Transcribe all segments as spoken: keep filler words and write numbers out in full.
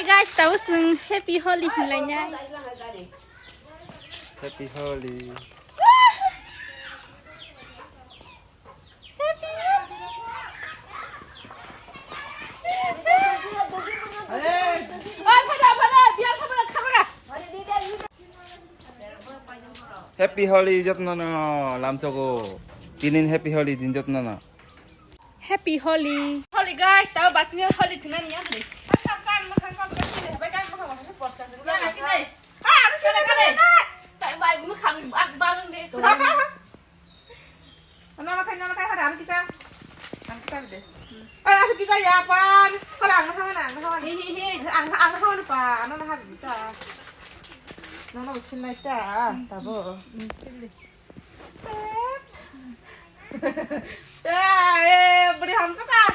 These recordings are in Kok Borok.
Guys, tabuk chwng Happy Holi hinlainai. Happy Holi. Happy Holi jotno no lamsogo. Tinin Happy Holi din jotno no. Happy Holi. Holi guys, tao basini Holi thunani ya. Sab kan makhang kau kau sini, bai kan makhang makhang post kasi. Ya, kasi deh. Ah, ada sini kan? Bai makhang ak balung deh. Nana kai, nana kai, hada, ano kita. Ano kita deh. Ay, asa kita ya, pan. Hada, ang nahawan, ang nahawan. Hi, hi, hi. Ang, ang nahawan pa, ano nahawan kita. Nana usin na ita, tabo. Ya, eh, buri hamsa ta.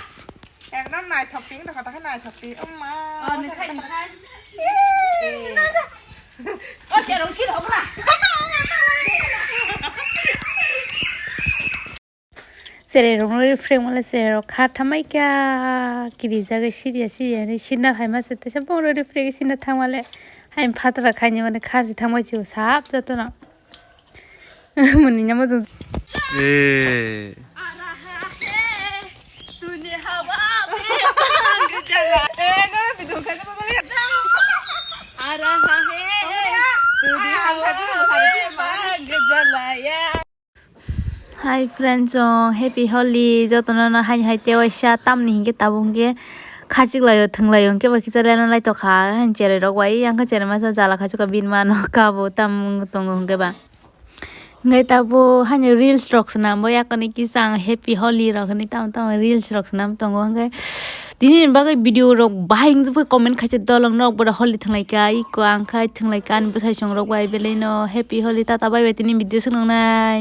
Ekdom naithok ting, dokha dokha naithok ting. Amma. Oh, nungkhai, nungkhai. Eh, eh. Nungkhai. Oh, jerong sir hokra. Sere rong rori freng male sere rok kha thamai kya kiri jaga siriya siriya ni sinna hai ma se tesa bong rori freng sinna thang male hai phatra khaini mane kharji thang mai chu sap joto no. Muni nyamo jung. Eh. Hi friends, oh, happy Holi jotono no hai hai tewaisa tamni hinkhe tabuk hinkhe khachik laio thwng laio hinkhe ba kisa lena lai tokha. Cherai rok bai yang kha cherai masa jala khachuka bini mano kabo tam tongo hinkhe ba. Hinkhe tabuk haino reels rok swnam bo yakoni kisa ang happy Holi rok hinwi tamo tamo reels rok swnam tongo hinkhe tini ni bagwi video rok bahai wngjakha comment khaisa dolong nok boda Holi thwnglaika iko ang khai thwnglaika ani bwsai song rok bai belai no happy Holi tata bye bye tini video swnam nai.